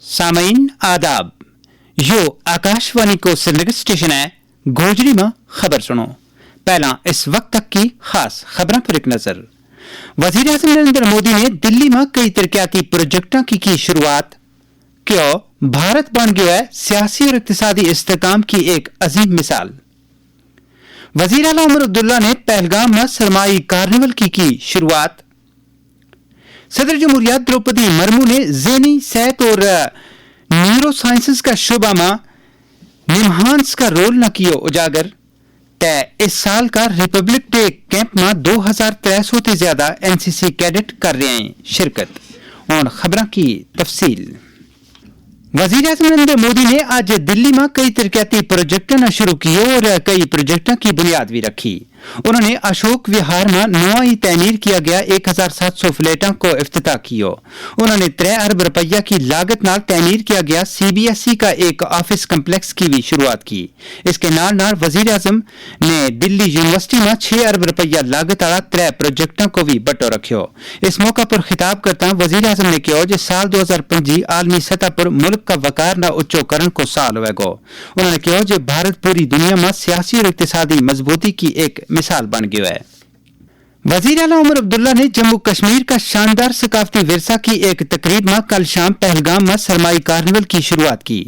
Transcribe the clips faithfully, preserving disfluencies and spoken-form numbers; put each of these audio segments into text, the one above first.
سامعین آداب، یوہ آکاشوانی کو سرنگر اسٹیشن ہے۔ گوجری ما خبر سنو۔ پہلاں اس وقت تک کی خاص خبراں پر ایک نظر۔ وزیر اعظم نریندر مودی نے دلی ما کئی ترقیاتی پروجیکٹاں کی کی شروعات۔ کہیو، بھارت بن گیو ہے سیاسی اور اقتصادی استحکام کی ایک عظیم مثال۔ وزیر اعلیٰ عمر عبداللہ نے پہلگام ما سرمائی کارنیول کی کی شروعات۔ صدر جمہوریہ دروپدی مرمو نے ذہنی صحت اور نیورو سائنسز کا شعبہ ما نمہانس کا رول نہ کیو اجاگر۔ تے اس سال کا ریپبلک ڈے کیمپ ما دو ہزار ترے سو تے زیادہ این سی سی کیڈٹ کر رہے ہیں شرکت۔ ہن خبراں کی تفصیل۔ وزیر اعظم نریندر مودی نے اج دلی ما کئی ترقیاتی پروجیکٹاں نا شروع کیو اور کئی پروجیکٹاں کی بنیاد بھی رکھی۔ انہوں نے اشوک وہار ما نواں ہی تعمیر کیا گیا ایک ہزار سات سو فلیٹاں کو افتتاح کیو۔ انہوں نے ترے ارب روپیہ کی لاگت نال تعمیر کیا گیا سی بی ایس ای کا ایک آفس کمپلیکس کی بھی شروعات کی۔ اس کے نال نال وزیر اعظم نے دلی یونیورسٹی ما چھ ارب روپیہ لاگت آڑا ترے پروجیکٹاں کو بھی بٹو رکھیو۔ اس موقع پر خطاب کرتا وزیر اعظم نے کہیو جے سال دو ہزار پنجی عالمی سطح پر ملک کا وقار نا اچو کرن کو سال ہوئے گو۔ انہوں نے کہیو جے بھارت پوری دنیا ما سیاسی اور اقتصادی مضبوطی کی ایک مثال بن گیو ہے۔ وزیر اعلیٰ عمر عبداللہ نے جموں کشمیر کا شاندار ثقافتی ورثہ کی ایک تقریب ما کل شام پہلگام ما سرمائی کارنیول کی شروعات کی۔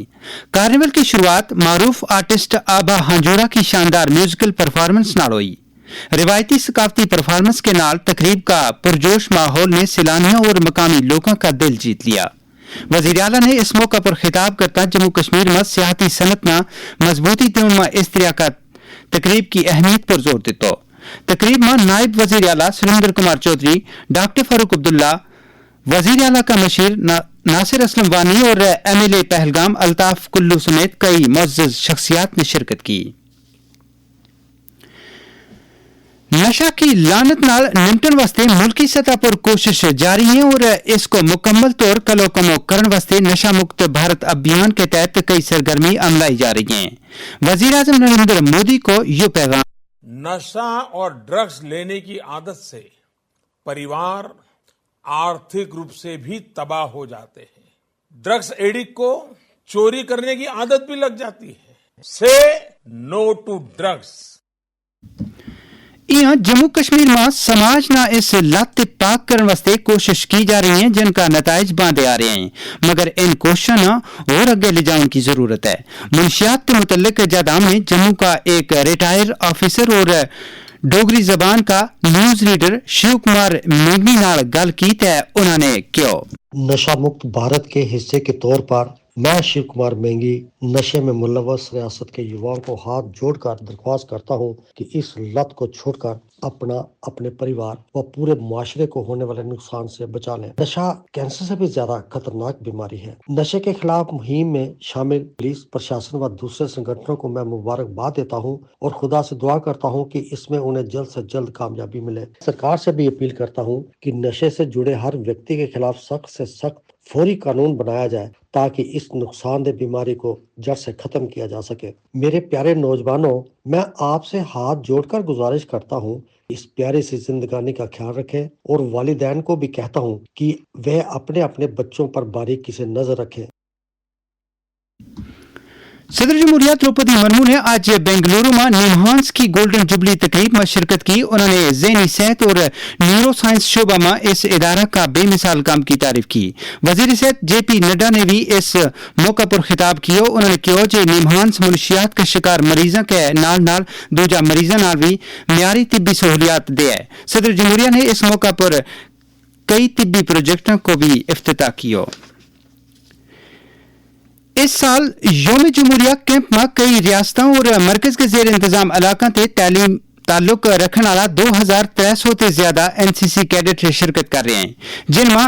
کارنیول کی شروعات معروف آرٹسٹ آبا ہانجورا کی شاندار میوزیکل پرفارمنس نال ہوئی۔ روایتی ثقافتی پرفارمنس کے نال تقریب کا پرجوش ماحول نے سیلانیوں اور مقامی لوکاں کا دل جیت لیا۔ وزیر اعلیٰ نے اس موقع پر خطاب کرتا جموں کشمیر ما سیاحتی صنعت نا مضبوطی دیون ما اس طرح کا تقریب کی اہمیت پر زور دیتو۔ تقریب ما نائب وزیر اعلیٰ سریندر کمار چوہدری، ڈاکٹر فاروق عبداللہ، وزیر اعلیٰ کا مشیر ناصر اسلم وانی اور ایم ایل اے پہلگام الطاف کلو سمیت کئی معزز شخصیات نے شرکت کی۔ نشہ کی لعنت نال نمٹن واسطے ملکی سطح پر کوشش جاری ہیں اور اس کو مکمل طور کلو کمو کرن واسطے نشہ مکت بھارت ابھیان کے تحت کئی سرگرمی عملائی جا رہی ہیں۔ وزیر اعظم نریندر مودی کو یوہ پیغام۔ نشہ اور ڈرگز لینے کی عادت سے پریوار آرتھک روپ سے بھی تباہ ہو جاتے ہیں۔ ڈرگز ایڈکٹ کو چوری کرنے کی عادت بھی لگ جاتی ہے۔ سے نو ٹو ڈرگز۔ ایہاں جموں کشمیر ما سماج نا اس لت تے پاک کرن واسطے کوشش کی جا رہی ہیں جن کا نتائج باندھے آ رہے ہیں، مگر ان کوششاں نا اور اگے لے جاؤن کی ضرورت ہے۔ منشیات تے متعلق جادام نے جموں کا ایک ریٹائر آفیسر اور ڈوگری زبان کا نیوز ریڈر شیو کمار مینگنی نال گل کی تے انہاں نے کہیو۔ نشہ مکت بھارت کے حصے کے طور پر میں شیو کمار مینگی نشے میں ملوث ریاست کے یواؤں کو ہاتھ جوڑ کر درخواست کرتا ہوں کہ اس لت کو چھوڑ کر اپنا، اپنے پریوار و پورے معاشرے کو ہونے والے نقصان سے بچا لیں۔ نشہ کینسر سے بھی زیادہ خطرناک بیماری ہے۔ نشے کے خلاف مہم میں شامل پولیس پرشاسن و دوسرے سنگٹھنوں کو میں مبارکباد دیتا ہوں اور خدا سے دعا کرتا ہوں کہ اس میں انہیں جلد سے جلد کامیابی ملے۔ سرکار سے بھی اپیل کرتا ہوں کہ نشے سے جڑے ہر ویکتی کے خلاف سخت سے سخت فوری قانون بنایا جائے تاکہ اس نقصان دہ بیماری کو جڑ سے ختم کیا جا سکے۔ میرے پیارے نوجوانوں، میں آپ سے ہاتھ جوڑ کر گزارش کرتا ہوں، اس پیاری سی زندگانی کا خیال رکھیں اور والدین کو بھی کہتا ہوں کہ وہ اپنے اپنے بچوں پر باریکی سے نظر رکھیں۔ صدر جمہوریہ دروپدی مرمو نے اج بنگلورو ما نیمہانس کی گولڈن جوبلی تقریب ما شرکت کی۔ انہوں نے ذہنی صحت اور نیورو سائنس شعبہ ما اس ادارہ کا بے مثال کام کی تعریف کی۔ وزیر صحت جے پی نڈا نے بھی اس موقع پر خطاب کیو۔ انہوں نے کہیو جے نیمہانس منشیات کا شکار مریضاں کے نال نال دوجا مریضاں نال بھی معیاری طبی سہولیات دے ہے۔ صدر جمہوریہ نے اس موقع پر کئی طبی پروجیکٹاں کو بھی افتتاح کیو۔ اس سال یوم جمہوریہ کیمپ ما کئی ریاستاں اور مرکز کے زیر انتظام علاقاں تے تعلیم تعلق رکھن آلا دو ہزار ترے سو تے زیادہ این سی سی کیڈٹ شرکت کر رہے ہیں، جن ما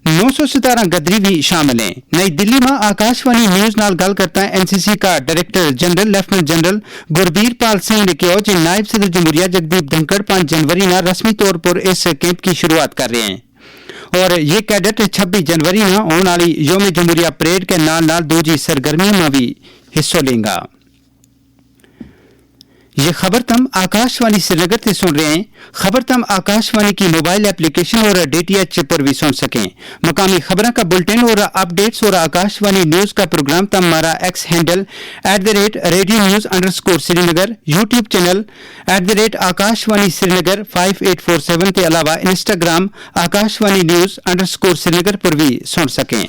نو سو ستارہ گدری بھی شامل ہیں۔ نئی دلی ما آکاشوانی نیوز نال گل کرتا ہے این سی سی کا ڈائریکٹر جنرل لیفٹننٹ جنرل گربیر پال سنگھ نے کہیو جے نائب صدر جمہوریہ جگدیپ دھنکڑ پانچ جنوری نا رسمی طور پر اس کیمپ کی شروعات کر رہے ہیں۔ اور یہ کیڈٹ چھبی جنوری نا ہون آلی یوم جمہوریہ پریڈ کے نال نال دوجی سرگرمیاں ما بھی حصو لیں گا۔ یہ خبر تم آکاشوانی سرینگر تے سن رہے ہیں۔ خبر تم آکاشوانی کی موبائل ایپلیکیشن اور ڈی ٹی ایچ پر بھی سن سکیں۔ مقامی خبراں کا بلٹن اور اپ ڈیٹس اور آکاشوانی نیوز کا پروگرام تم ہمارا ایکس ہینڈل ایٹ دا ریٹ ریڈیو نیوز انڈر اسکور سرینگر، یوٹیوب چینل ایٹ دا ریٹ آکاشوانی سرینگر فائیو ایٹ فور سیون تے علاوہ انسٹاگرام آکاشوانی نیوز انڈر اسکور سرینگر پر بھی سن سکیں۔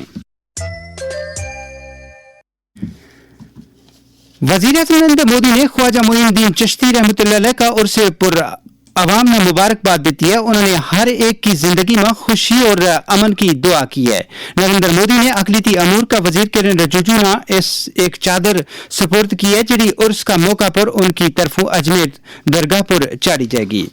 وزیر اعظم نریندر مودی نے خواجہ معین الدین چشتی رحمت اللہ علیہ کا عرس پر عوام نے مبارکباد دیتی ہے۔ انہوں نے ہر ایک کی زندگی میں خوشی اور امن کی دعا کی ہے۔ نریندر مودی نے اقلیتی امور کا وزیر کرن رجوجو نا اس ایک چادر سپرد کی ہے جڑی عرس کا موقع پر ان کی طرفوں اجمیر درگاہ پر چاڑھی جائے گی۔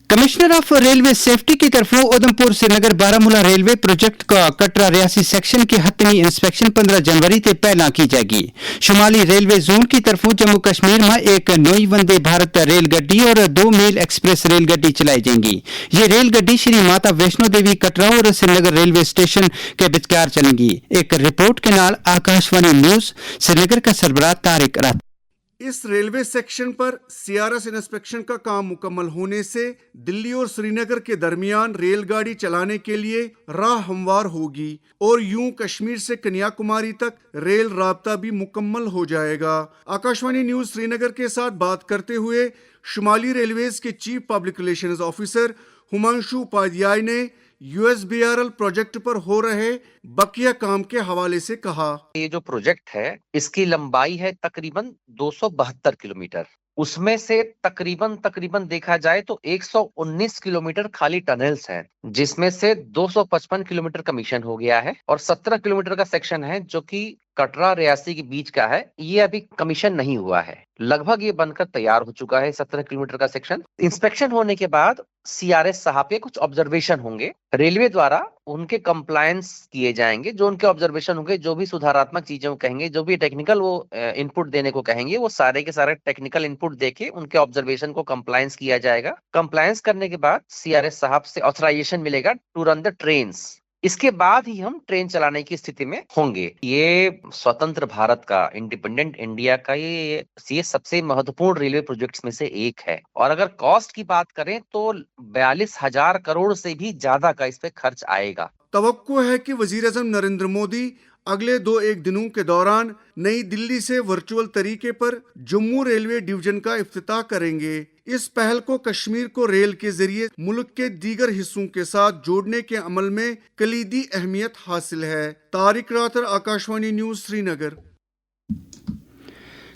کمشنر آف ریلوے سیفٹی کی طرفوں ادھمپور سرینگر بارہ ملا ریلوے پروجیکٹ کا کٹرا ریاسی سیکشن کی حتمی انسپیکشن پندرہ جنوری تے پہلاں کی جائے گی۔ شمالی ریلوے زون کی طرفوں جموں کشمیر ما ایک نوئی وندے بھارت ریل گڈی اور دو میل ایکسپریس ریل گڈی چلائی جائیں گی۔ یہ ریل گڈی شری ماتا ویشنو دیوی کٹرا اور سرینگر ریلوے اسٹیشن کے بچکار چلیں گی۔ ایک رپورٹ کے نال آکاشوانی نیوز سرینگر کا سربراہ طارق رات۔ اس ریلوے سیکشن پر سی آر ایس انسپیکشن کا کام مکمل ہونے سے دلی اور سرینگر کے درمیان ریل گاڑی چلانے کے لیے راہ ہموار ہوگی اور یوں کشمیر سے کنیا کماری تک ریل رابطہ بھی مکمل ہو جائے گا۔ آکاشوانی نیوز سرینگر کے ساتھ بات کرتے ہوئے شمالی ریلویز کے چیف پبلک ریلیشنز آفیسر ہمانشو اپادھیائے نے یو ایس بی آر ایل پروجیکٹ پر ہو رہے بقیہ کام کے حوالے سے کہا۔ یہ جو پروجیکٹ ہے، اس کی لمبائی ہے تقریبا دو سو بہتر کلومیٹر۔ اس میں سے تقریبا تقریبا دیکھا جائے تو ایک سو انیس کلومیٹر خالی ٹنلز ہیں، جس میں سے دو سو پچپن کلومیٹر کمیشن ہو گیا ہے اور سترہ کلومیٹر کا سیکشن ہے جو کہ کٹرا ریاسی کے بیچ کا ہے، یہ ابھی کمیشن نہیں ہوا ہے۔ لگ بھگ یہ بن کر تیار ہو چکا ہے سترہ کلومیٹر کا سیکشن۔ انسپیکشن ہونے کے بعد سی آر ایس صاحب کے کچھ آبزرویشن ہوں گے، ریلوے دوارا ان کے کمپلائنس کیے جائیں گے، جو ان کے آبزرویشن ہوں گے، جو بھی سدھاراتمک چیزیں وہ کہیں گے، جو بھی ٹیکنیکل وہ ان پٹ دینے کو کہیں گے، وہ سارے کے سارے ٹیکنیکل ان پٹ دے کے ان کے آبزرویشن کو کمپلائنس کیا جائے گا۔ کمپلائنس کرنے کے بعد سی آر ایس صاحب سے آتھرائزیشن ملے گا ٹو رن دا ٹرینس۔ اس کے بعد ہی ہم ٹرین چلانے کی استھتی میں ہوں گے۔ یہ سوتنتر بھارت کا، انڈیپینڈنٹ انڈیا کا یہ یہ سب سے مہتوپورن ریلوے پروجیکٹس میں سے ایک ہے۔ اور اگر کاسٹ کی بات کریں تو بیالیس ہزار کروڑ سے بھی زیادہ کا اس پہ خرچ آئے گا۔ توقع ہے کہ وزیر اعظم نریندر مودی اگلے دو ایک دنوں کے دوران نئی دلی سے ورچوئل طریقے پر جموں ریلوے ڈویژن کا افتتاح کریں گے۔ اس پہل کو کشمیر کو ریل کے ذریعے ملک کے دیگر حصوں کے ساتھ جوڑنے کے عمل میں کلیدی اہمیت حاصل ہے۔ طارق راتر، آکاشوانی نیوز، سرینگر۔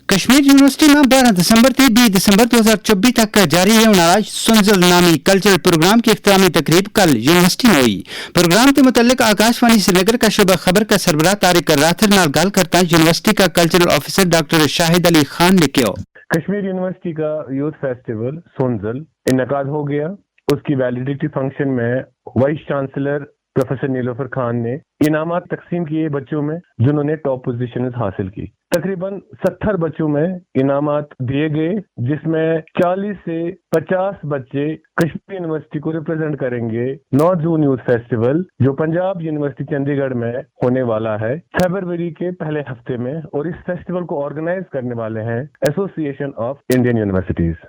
کشمیر یونیورسٹی ما بارہ دسمبر تے بیس دسمبر دو ہزار چوبی تک جاری رہن والا سنزل نامی کلچرل پروگرام کی اختتامی تقریب کل یونیورسٹی ما ہوئی۔ پروگرام تے متعلق آکاشوانی سرینگر کا شعبہ خبر کا سربراہ طارق راتھر نال گل کرتا یونیورسٹی کا کلچرل آفیسر ڈاکٹر شاہد علی خان نے کہیو۔ کشمیر یونیورسٹی کا یوتھ فیسٹیول سونزل انعقاد ہو گیا۔ اس کی ویلیڈیٹی فنکشن میں وائس چانسلر پروفیسر نیلوفر خان نے انعامات تقسیم کیے بچوں میں، جنہوں نے ٹاپ پوزیشنز حاصل کی۔ تقریبا ستر بچوں میں انعامات دیے گئے، جس میں چالیس سے پچاس بچے کشمیر یونیورسٹی کو ریپرزینٹ کریں گے۔ نارتھ زون یوتھ فیسٹیول جو پنجاب یونیورسٹی چندی گڑھ میں ہونے والا ہے فیبروری کے پہلے ہفتے میں، اور اس فیسٹیول کو آرگنائز کرنے والے ہیں ایسوسی ایشن آف انڈین یونیورسٹیز۔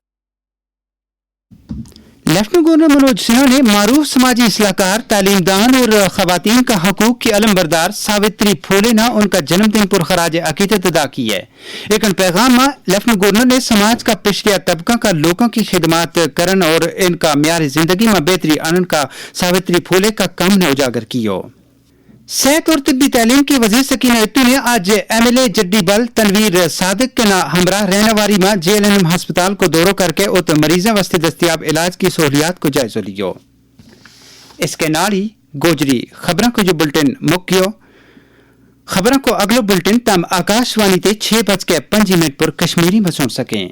لیفٹننٹ گورنر منوج سنہا نے معروف سماجی اصلاح کار، تعلیم دان اور خواتین کا حقوق کی علم بردار ساوتری پھولے نا ان کا جنم دن پر خراج عقیدت ادا کی ہے۔ ایک ان پیغام ما لیفٹننٹ گورنر نے سماج کا پچھلیا طبقہ کا لوگوں کی خدمات کرن اور ان کا معیار زندگی ما بہتری آنن کا ساوتری پھولے کا کم نے اجاگر کیو۔ صحت اور طبی تعلیم کی وزیر سکینہ اتو نے آج ایم ایل اے جڈی بل تنویر صادق کے نا ہمراہ رہنا واری ما جے ایل این ایم ہسپتال کو دورو کر کے ات مریضاں واسطے دستیاب علاج کی سہولیات کو جائزو لیو۔ اس کے نال ہی گوجری خبراں کو جو بلٹن مکیو۔ خبراں کو اگلو بلٹن تم آکاشوانی تے چھ بج کے پنجی منٹ پر کشمیری ما سن سکیں۔